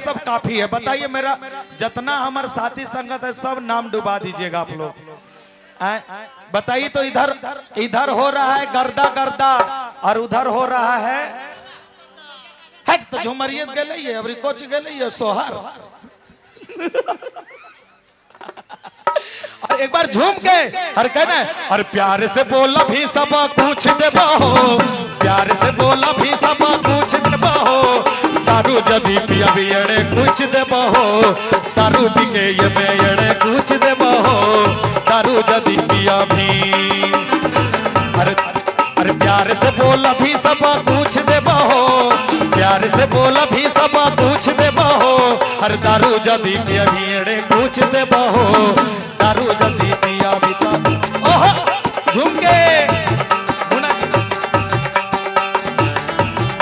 सब काफी है। बताइए मेरा जितना हमारे साथी संगत है सब नाम डुबा दीजिएगा आप लोग। बताइए तो इधर इधर हो रहा है गर्दा गर्दा और उधर हो रहा है हट तो झुमरियत गेलै है अबरी कोच गेलै है सोहर। और एक बार झूम के और कहना और प्यार से बोला भी सब कुछ देबो, प्यार से बोला भी सब कुछ देबो, दारू जदी पिया भी अड़े कुछ देबो, दारू पी के ये में अड़े कुछ देबो, दारू जदी पिया भी। अरे अरे प्यार से बोला भी सब कुछ देबो, प्यार से बोला भी सब कुछ देबो, अरे दारू जदी पिया भी अड़े कुछ देबो, दारू जदी पिया भी तो। ओहो झूम के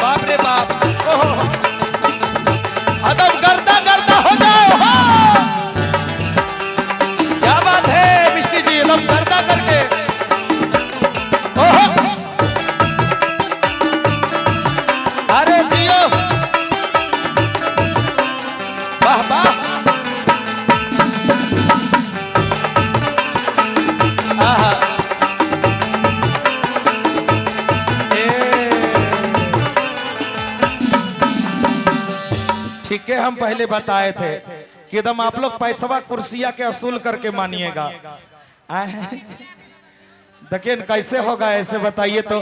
बाप रे बाप, ओहो अदब गर्दा गर्दा हो जाओ। हो क्या बात है मिष्टी जी, एकदम गर्दा करके। ओहो अरे जियो, वाह वाह। आहा ठीक है, हम पहले बताए थे कि एकदम आप लोग पैसवा कुर्सिया के असूल करके मानिएगा। देखिए कैसे होगा ऐसे बताइए तो।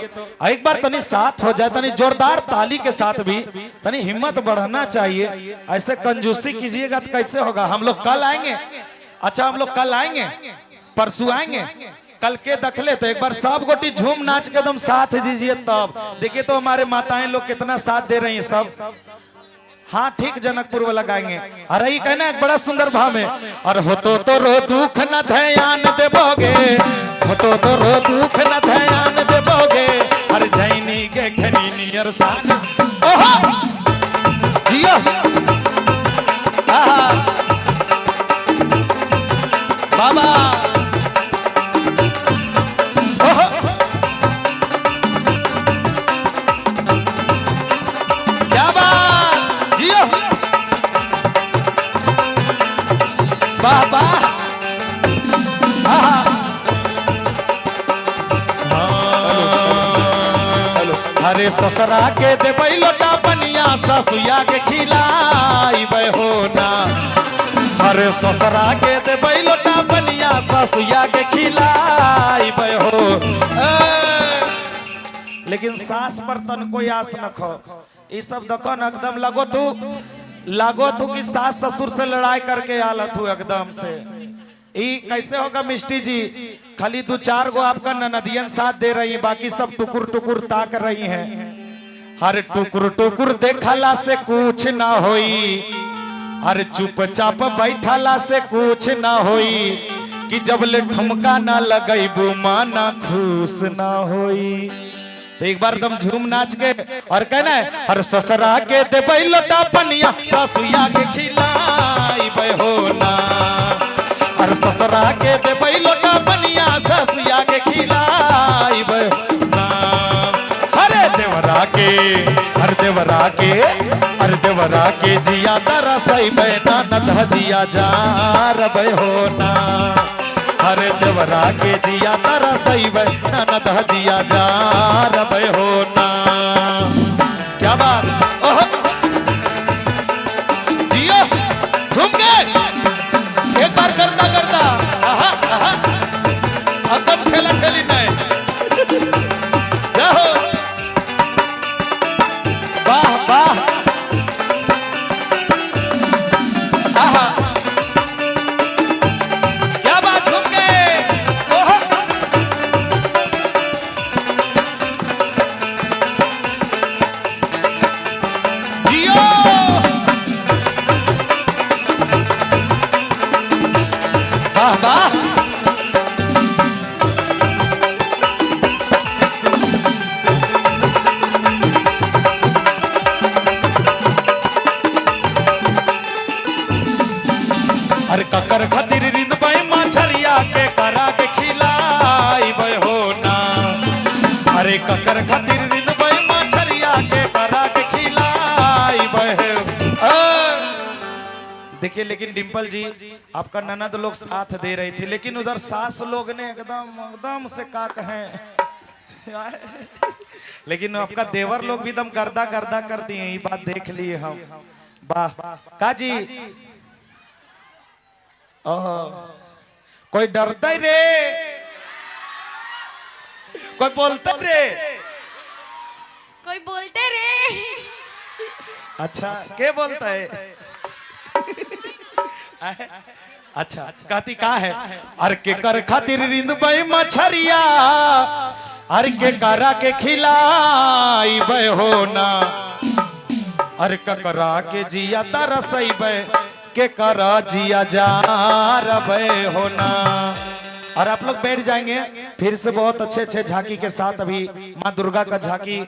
एक बार तनी साथ हो जाए, तनी जोरदार ताली के साथ भी तनी हिम्मत बढ़ना चाहिए। ऐसे कंजूसी कीजिएगा तो कैसे होगा। हम लोग कल आएंगे, अच्छा हम लोग कल आएंगे, परसों आएंगे, कल के दखले तो एक बार सब गोटी झूम नाच के एकदम साथ दीजिए। तब देखिए तो हमारे माताएं लोग कितना साथ दे रही हैं सब। हाँ ठीक, जनकपुर वाला गाएंगे। अरे ये कहना एक बड़ा सुंदर भाव है। और हो तो रो दुख न ध्यान देबोगे, हो तो रो दुख न ध्यान देबोगे, अरे जैनी के खनी नियर सान। ओहो जियो, आहा बाबा, ओहो क्या बात, जियो वाह वाह। अरे ससरा के देबै लोटा बनिया ससुया के खिलाइबै हो ना। अरे ससरा के देबै लोटा बनिया ससुया के खिलाइबै हो। लेकिन सास पर तनको आस न खो, ये सब देखो न एकदम लगो तू, लगो तू कि सास ससुर से लड़ाई करके आलत हूँ एकदम से। ई कैसे होगा मिष्टी जी, खाली दो चार गो आपका ननदियन साथ दे रही है, बाकी सब टुकुर टुकुर ताक रही हैं। हर टुकुर टुकुर देखला से कुछ ना होई, हर चुपचाप बैठला से कुछ ना होई, कि जब ले ठुमका ना लगैबू माना खुश ना होई। तो एक बार दम झूम नाच के और कहना है हर ससरा के देबै लोटा पनिया ससुया के खिलाइबै हो ना। हर ससरा के देबै लोटा पनिया ससुया के खिलाइबै ना। अरे देवरा के, हर देवरा के, हर देवरा के जिया तरसैबै ननद हजिया जा रबै हो ना। हर देवरा के जिया तरसैबै ननद हजिया जा रबै हो ना। क्या बात, ओहो जियो झूम के एक बार करता करता। आहा आहा एकदम ठेला ठेली नहीं। जाओ वाह वाह। आहा क्या बात, झूम के। ओहो जियो वाह वाह। अरे ककर खातिर रिंदबै मछरिया के करा के खिलाइबै हो ना। अरे ककर खातिर रिंदबै मछरिया के करा के खिलाइबै हो। देखिए लेकिन डिंपल जी आपका ननद लोग साथ दे रही थी, लेकिन उधर सास लोग ने एकदम एकदम से का कहें, लेकिन आपका देवर लोग भी एकदम गर्दा गर्दा कर दिए, ये बात देख लिए हम। वाह काजी, ओहो कोई डरता ही रे, कोई बोलता रे, कोई बोलते रे। अच्छा के बोलता है? अच्छा कहती का है, अरे के कर खातिर रिंद बई मछरिया, अरे के करा के खिलाई बे हो ना, अरे ककरा के जिया तरसई बे, के करा जिया जा रबे हो ना। और आप लोग बैठ जाएंगे फिर से बहुत अच्छे अच्छे झांकी के साथ। अभी माँ दुर्गा का झांकी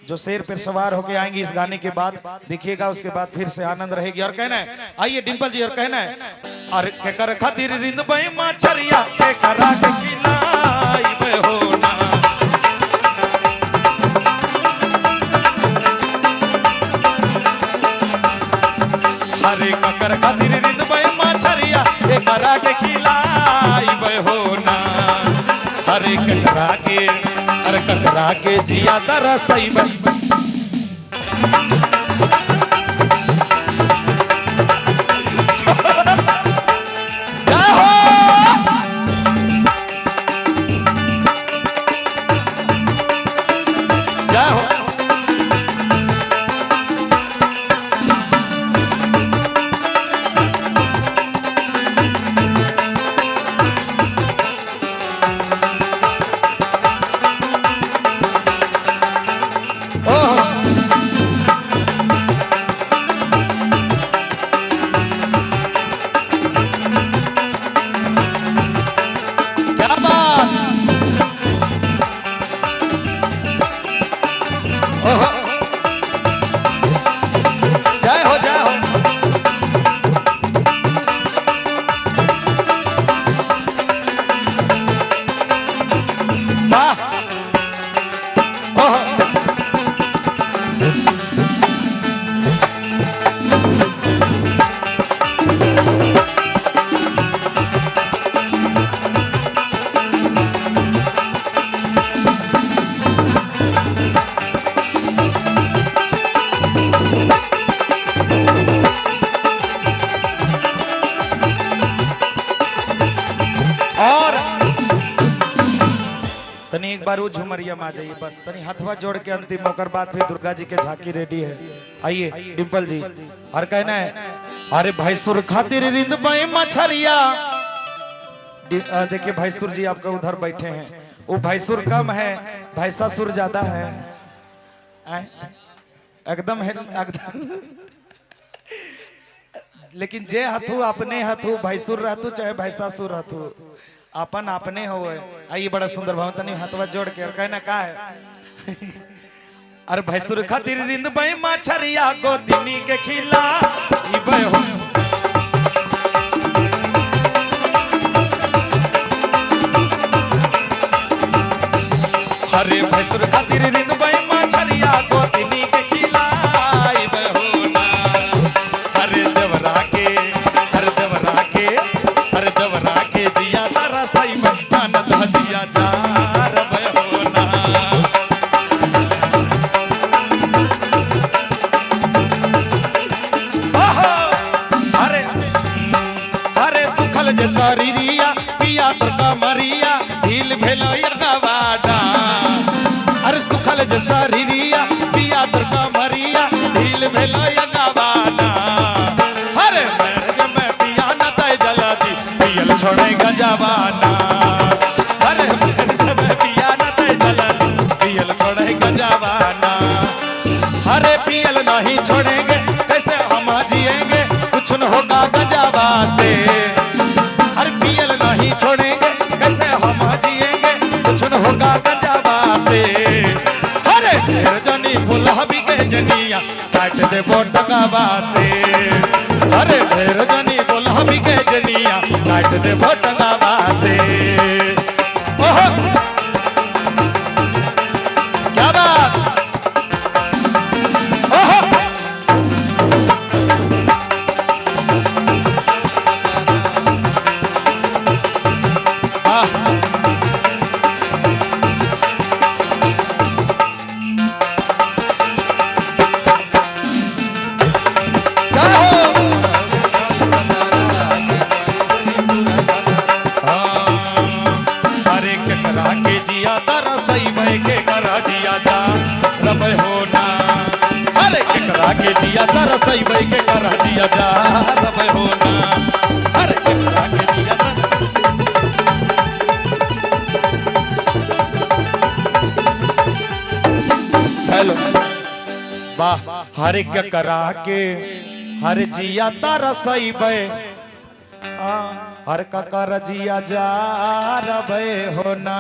जो शेर पर सवार होके आएंगी इस गाने के बाद, देखिएगा उसके बाद फिर से आनंद रहेगी। और कहना है, आइए डिंपल जी, और कहना है, अरे के कर खातिर रिंद बई मछरिया, के करा के खिलाई बे हो ना। अरे ककर खातिर रिंद बई मछरिया, के करा के खिलाई बे हो ना। अरे ककरा के, अरे ककरा के जिया तरसई बे। जय हो, जय हो। क्या बात! ओहो, जय हो, जय हो। वाह! ओहो, और तनी एक बार वो झुमरिया में आ जाइए बस, तनी हथवा जोड़ के अंतिम होकर बाद फिर दुर्गा जी के झांकी रेडी है। आइए डिंपल जी, और कहना है, अरे भैंसुर खातिर रिंद बई मछरिया। देखिए भैंसुर जी आपका उधर बैठे हैं, वो भैंसुर कम है, भैंसासुर ज्यादा है। एकदम है, एकदम। लेकिन जे हथू अपने हथू, भैंसुर रहतू चाहे भैंसासुर रहतू, अपन अपने हो। आइए बड़ा सुंदर भाव, तनी हाथवा जोड़ के और कहना का है, अरे भैंसुर खातिर रिंद बई मछरिया, गोतिनी के खिला बे हो। अरे भैंसुर खातिर रिंद बई मछरिया, गोतिनी के खिलाई बे हो ना। अरे देवरा के, अरे देवरा के, अरे देवरा के जिया तरसई बे, ननद जिया जार बे हो ना। ओहो, अरे अरे सुखल जे शरीरिया, पिया तोर कमरिया, ढील भेलो यगवाडा। अरे सुखल जे शरीरिया, पिया तोर कमरिया, ढील भेलो यगवाडा। अरे मेरे में पिया न तय जलादी, पियल छोड़े गजवाना। अरे मेरे में पिया न तय जलादी, पियल छोड़े गजवाना। अरे पियल नहीं छोड़ेंगे कैसे हम जिएंगे, कुछ न होगा गजवा से। अरे पियल नहीं छोड़ेंगे कैसे हम जिएंगे, कुछ न होगा गजवा से। अरे ढेर जनी फुलहबी के जनिया, काट दे बोटकवा से। अरे ढेर जनी फुलहबी के जनिया, काट दे बोटकवा से। ओहो क्या बात! ओहो के जिया तरसैबै के करा जिया जा रबै हो ना। हर के करा के जिया हेलो वाह। हर के करा के हर जिया तरसैबै, हर ककर जिया जा रबै हो ना।